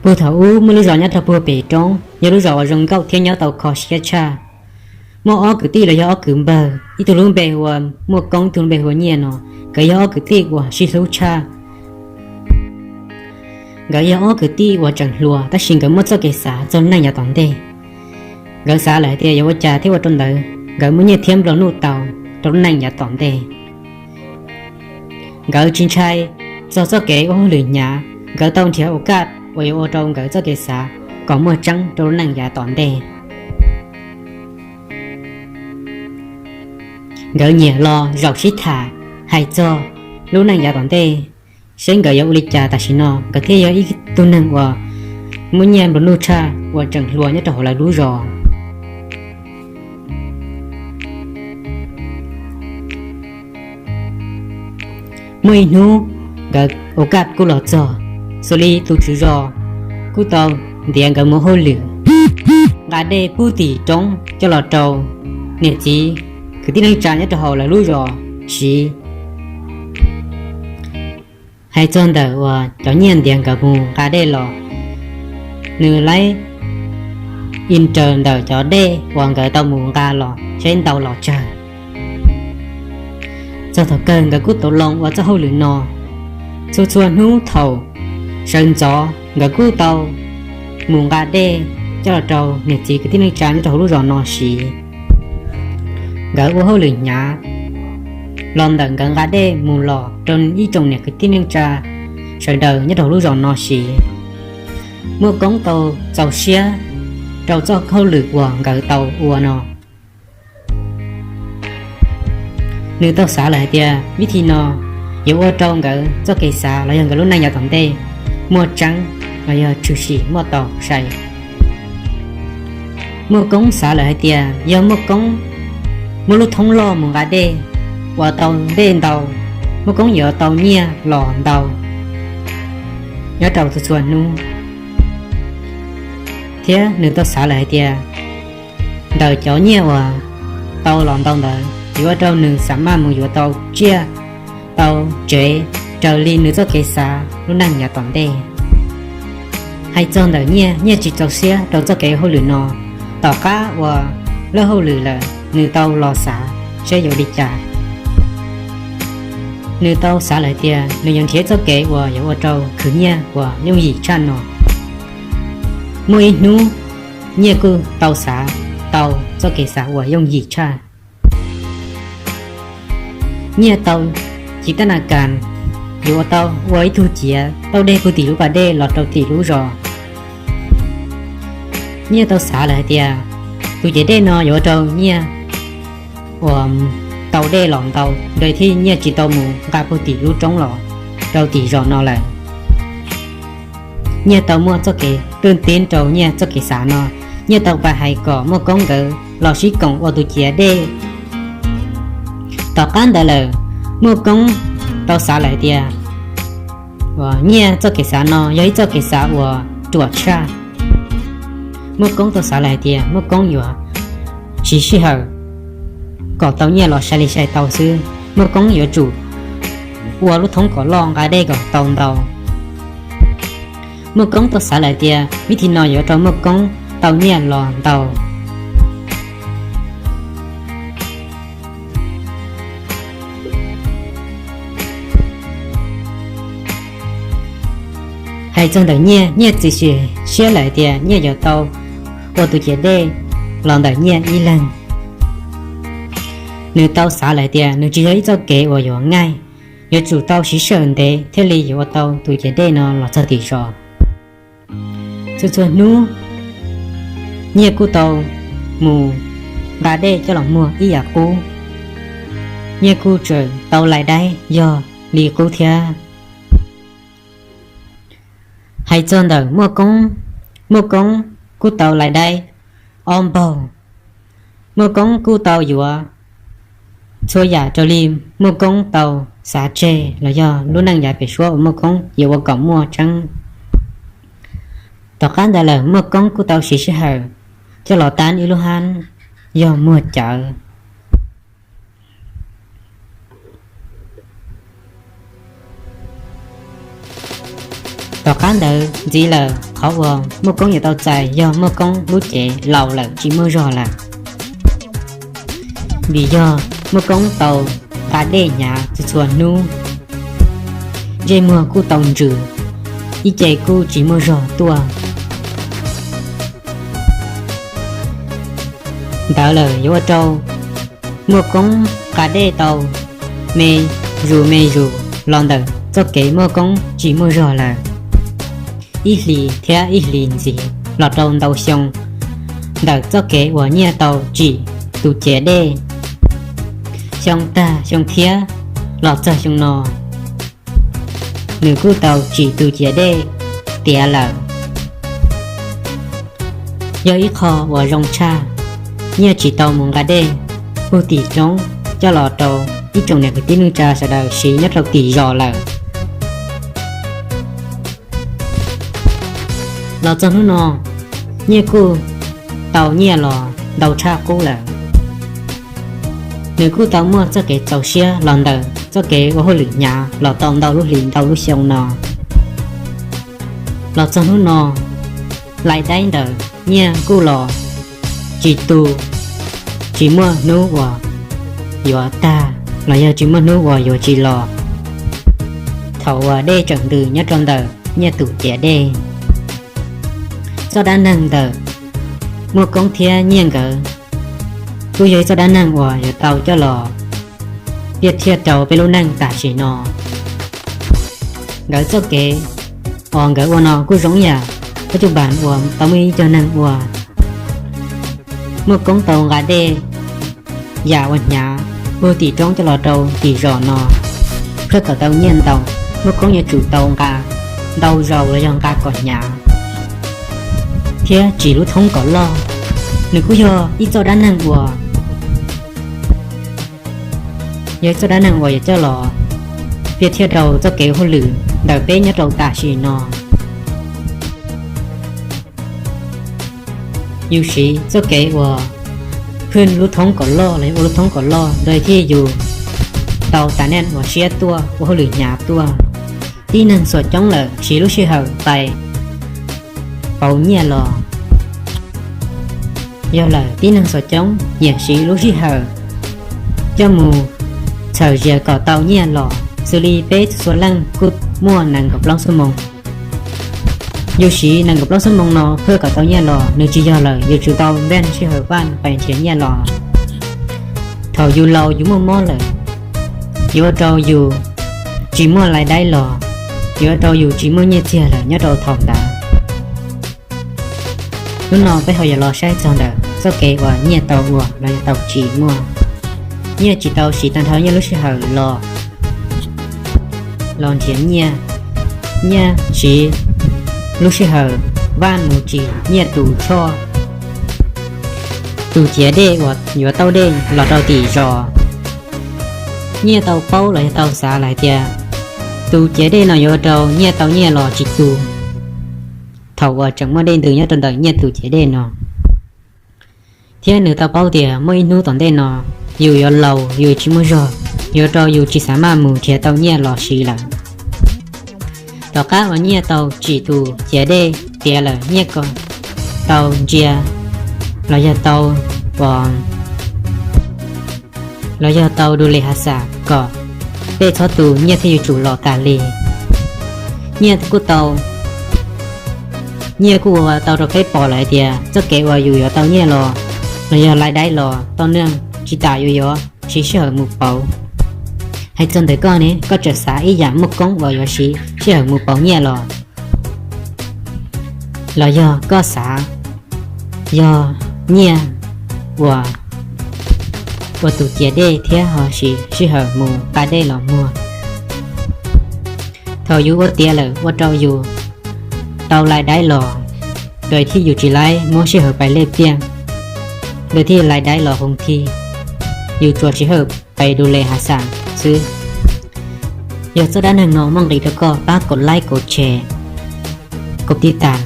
Puag thaum ub muaj lub zos nyob rau puag pem roob, yog lub zos uas zoo nkauj thiab nyob tau kho siab tshaj. Muaj ob kwv tij los yog ob kwv npawg, ib tug lub npe hu ua Muaj Koob, ib tug lub npe hu ua Nyiaj no. Nkawd yog ob kwv tij uas sib hlub tshaj. Nkawd yog ob kwv tij uas tseem hluas tab sis nkawd muaj txoj kev xav txog neej yav tom ntej. Nkawd xav lawm hais tias yuav ua cas thiaj ua rau ntawd nkawd muaj nyiaj thiab nplua nuj tau rau lub neej yav tom ntej. Nkawd tsis ntshai txog txoj kev ua hauj lwm hnyav, nkawd tau nrhiav ua kaj uas yuav ua rau nkawd txoj kev xav kom muaj tseeb rau lub neej yav tom ntej. Nkawd nyiam los zaum sib tham hais txog lub neej yav tom ntej, seb nkawd yuav ua li cas tam sim no nkawd thiaj yog ib tug neeg uas muaj nyiaj nplua nuj tshaj uas tseem hluas nyob rau hauv lawv lub zos. Muaj ib hnub nkawd ua kaj kuj los txog, xws li tus tswv zos kuj tau ntiav nkawd mus hauj lwm nqa dej puag tim roob coj los rau niam txiv kwv tij neej tsa nyob rau hauv lawv lub zos siv. Hais txog ntawm uas cov nyiaj ntiav nkawd mus nqa dej los, nws laib ib raws ntawm cov dej uas nkawd tau mus nqa los seb ntau los tsawg. Txog thaum kawg nkawd kuj tau los ua txoj hauj lwm no. Txhua txhua hnub thaum sawv ntxov nkawd kuj tau mus nqa dej coj los rau niam txiv kwv tij neej tsa nyob rau hauv lub zos no siv. Nkawd ua hauj lwm hnyav los ntawm nkawd nqa dej mus los rau ib tsoom niam kwv tij neej tsa sawv daws nyob rau hauv lub zos no siv. Muaj Koob tau txaus siab rau txoj hauj lwm uas nkawd tau ua no. Nws tau xav lawm hais tias vib thi no yuav ua rau nkawd txoj kev xav los yog nkawd lub neej yav tom ntej muaj tseeb los yog tshwm sim muaj tau sai. Muaj Koob xav lawm hais tias yog Muaj Koob muaj lub thoob loj mus nqa dej uas tau dej ntau, Muaj Koob yuav tau nyiaj los ntau nyob rau txhua txhua hnub. Thiab nws tau xav lawm hais tias ntawm cov nyiaj uas tau los ntau ntawd yuav ua rau nws xam maj mus yuav tau tsiaj, tau tsev raws li nws txoj kev xav lub neej yav tom ntej. Hais txog ntawm Nyiaj, Nyiaj tsis txaus siab rau txoj kev hauj lwm no. Tom qab uas ua hauj lwm lawm nws tau los xav seb yuav li cas. Nws tau xav lawm tias nws yuav nrhiav txoj kev uas yuav ua rau khwv nyiaj uas yooj yim tshaj no. Muaj ib hnub Nyiaj kuj tau xav tau txoj kev xav uas yooj yim tshaj. Nyiaj tau ci tab na kas yuav ua tau ua ib tug ciav tauj dej puag tim lub pas dej los rau tim lub zos. Nyiaj tau xav lawm hais tias tus ciav dej no yuav ua rau Nyiaj uas tau dej los ntau, nws thiaj Nyiaj tsis tau mus nqa puag tim lub roob los rau tim zos no lawm. Nyiaj tau muaj txoj kev tub tib rau Nyiaj txoj kev xav no. Nyiaj tau pab hais kom Muaj Koob nkawd los sib koom ua tus ciav dej. Tom qab ntawd lawm, Muaj Koob tau xav lawm tias Nyiaj txoj kev xav no yog ib txoj kev xav uas ruam tshaj. Muaj Koob tau xav lawm hais tias Muaj Koob yuav siv sij hawm kom tau Nyiaj los sai li sai tau xwb. Muaj Koob yuav tsum ua lub thoob kom loj nqa dej kom tau ntau. Muaj Koob tau xav lawm tias vib thi no yuav rau Muaj Koob tau Nyiaj los ntau. Hais txog ntawm Nyiaj, Nyiaj txiav txim siab lawm tias Nyiaj yuav tau ua tus ciav dej los ntawm Nyiaj ib leeg. Nws tau xav lawm tias nws tsis yog ib txoj kev uas yuav ngaij, yuav tsum tau siv sij hawm ntev thiaj li yuav ua tau tus ciav dej no los txog tim zos. Txhua txhua hnub Nyiaj kuj tau mus nqa dej coj los muag ib yam qub. Nyiaj kuj tseem tau lais daib yog li qub thiab. Hais txog ntawm Muaj Koob, Muaj Koob kuj tau lais daib ob npaug. Muaj Koob kuj tau yuav txhua yam raws li Muaj Koob tau xav tseg los yog lub neej yav pem suab uas Muaj Koob yuav ua kom muaj tseeb. Tom qab ntawd lawm Muaj Koob kuj tau siv sij hawm coj los tab ib lub hab yog muag cawv. Tom qab ntawd ntxiv lawm, Qhov uas Muaj Koob yuav tau txais yog Muaj Koob lub cev laus lawm tsis muaj zog lawm, vim yog Muaj Koob tau nqa dej hnyav txhua txhua hnub, ntsej muag kuj tau ntsws, ib ce kuj tsis muaj zog tuaj. Ntawd lawm yuav ua rau Muaj Koob nqa dej tau me zus me zus los ntawm txoj kev Muaj Koob tsis muaj zog lawm. Ib hlis thiab ib hlis ntxiv los rau ntau xyoo ntawm txoj kev uas Nyiaj tau tsim tus ciav dej. Xyoo tag xyoo thiab los txog xyoo no, nws kuj tau tsim tus ciav dej tiav lawm. Yog ib qho uas zoo tshaj, Nyiaj tsis tau mus nqa dej puag tim roob coj los rau ib tsoom niam kwv tij neej tsa sawv daws siv nyob rau tim zos lawm. Los txog hnub no, Nyiaj kuj tau nyiaj los ntau tshaj qub lawm. Nws kuj tau muaj txoj kev txaus siab los ntawm txoj kev ua hauj lwm hnyav los tau ntau lub hlis ntau lub xyoo no. Los txog hnub no, lais daib ntawm Nyiaj kuj los tsis tu, tsis muaj hnub uas yuav tag los yog tsis muaj hnub uas yuav tsis los. Thaum uas dej tseem ntws nyob rau ntawm Nyiaj tus ciav dej, txoj dab neeg ntawm Muaj Koob thiab Nyiaj nkawd kuj yog ib txoj dab neeg uas yuav tau coj los piav thiab rau peb lub neej tam sim no. Nkawd txoj kev uas nkawd ua no kuj zoo yam pab cub npas uas tau muaj ib co neeg ua. Muaj Koob tau nqa dej yam uas hnyav puag tim roob coj los rau tim zos no, thiaj kom tau nyiaj ntau. Muaj Koob yuav tsum tau nqa ntau zaus los yog nqa kom hnyav thiab tsim lub thoob kom loj. Nws kuj yog ib txoj dab neeg uas yog ib txoj dab neeg uas yuav coj los piav thiab rau txoj kev hauj lwm ntawm peb nyob rau tam sim no. Yus siv txoj kev uas phwj lub thoob kom loj los yog ua lub thoob kom loj ntawd thiaj yus tau tas neej uas siab tuaj ua hauj lwm hnyav tuaj. Tib neeg xom coob lawm siv lub sij hawm pais pauv nyiaj los, yog lawm tib neeg xom coob nyiam siv lub sij hawm coj mus txhawm zias kom tau nyiaj los. Xws li peb txhua leej kuj muaj nees nkaum plaub xuab moos. Yus siv nees nkaum plaub xuab moos no phwj kom tau nyiaj los nws tsis yog lawm, yus tsum tau npaj sij hawm vaj pais nrhiav nyiaj los. Thaum yus laus yus muaj mob lawm, yuav ua rau yus tsis muaj lais daib los, yuav ua rau yus tsis muaj nyiaj txiag lawm nyob rau thaum ntawd. Hnub no peb ho yuav los saib txog ntawm txoj kev uas Nyiaj tau ua los yog tau tsis muaj. Nyiaj tsis tau siv tag nrho Nyiaj lub sij hawm los, los nrhiav nyiaj. Nyiaj siv lub sij hawm vaj mus tsim Nyiaj tus choj, tus ciav dej uas yuav tau dej los rau tim zos. Nyiaj tau paub los yog tau xav lawm hais tias tus ciav dej no yuav ua rau Nyiaj tau nyiaj los tsis tu thaum uas tseem muaj dej ntws nyob rau ntawm Nyiaj tus ciav dej no. Thiab nws tau paub tias muaj ib hnub tom ntej no yus yuav laus yus tsis muaj zog, yuav ua rau yus tsis xav maj mus nrhiav tau nyiaj los siv lawm. Tom qab uas Nyiaj tau tsim tus ciav dej tiav lawm, Nyiaj tau ntsia los yog tau, los yog tau du li hav xam kom dej txhob tu, Nyiaj thiaj yuav tsum los tas li. Nyiaj kuj tau, Nyiaj kuj ua tau rau peb pom lawm hais tias txoj kev uas yus yuav tau nyiaj los, los yog lais daib los tau neej tsis tas yus yuav siv sij hawm mus pauv. Hais txog ntawm koj ne, koj tseem xav ib yam Muaj Koob uas yuav siv sij hawm mus pauv nyiaj los, los yog koj xav yog Nyiaj uas ua tus ciav dej thiab ho siv sij hawm mus nqa dej los muag? Thaum yus ua tiav lawm ua rau yus tau lais daib los, ntawd thiaj yus tsis laib muab sij hawm pais lej pliaj, ntawd thiaj lais daib los hoov thi, yus tsuas siv sij hawm pais du li hav xam xwb. Yog txoj dab neeg no muaj nqis rau koj, pab kaum laib kaum tshee, kaum tij tas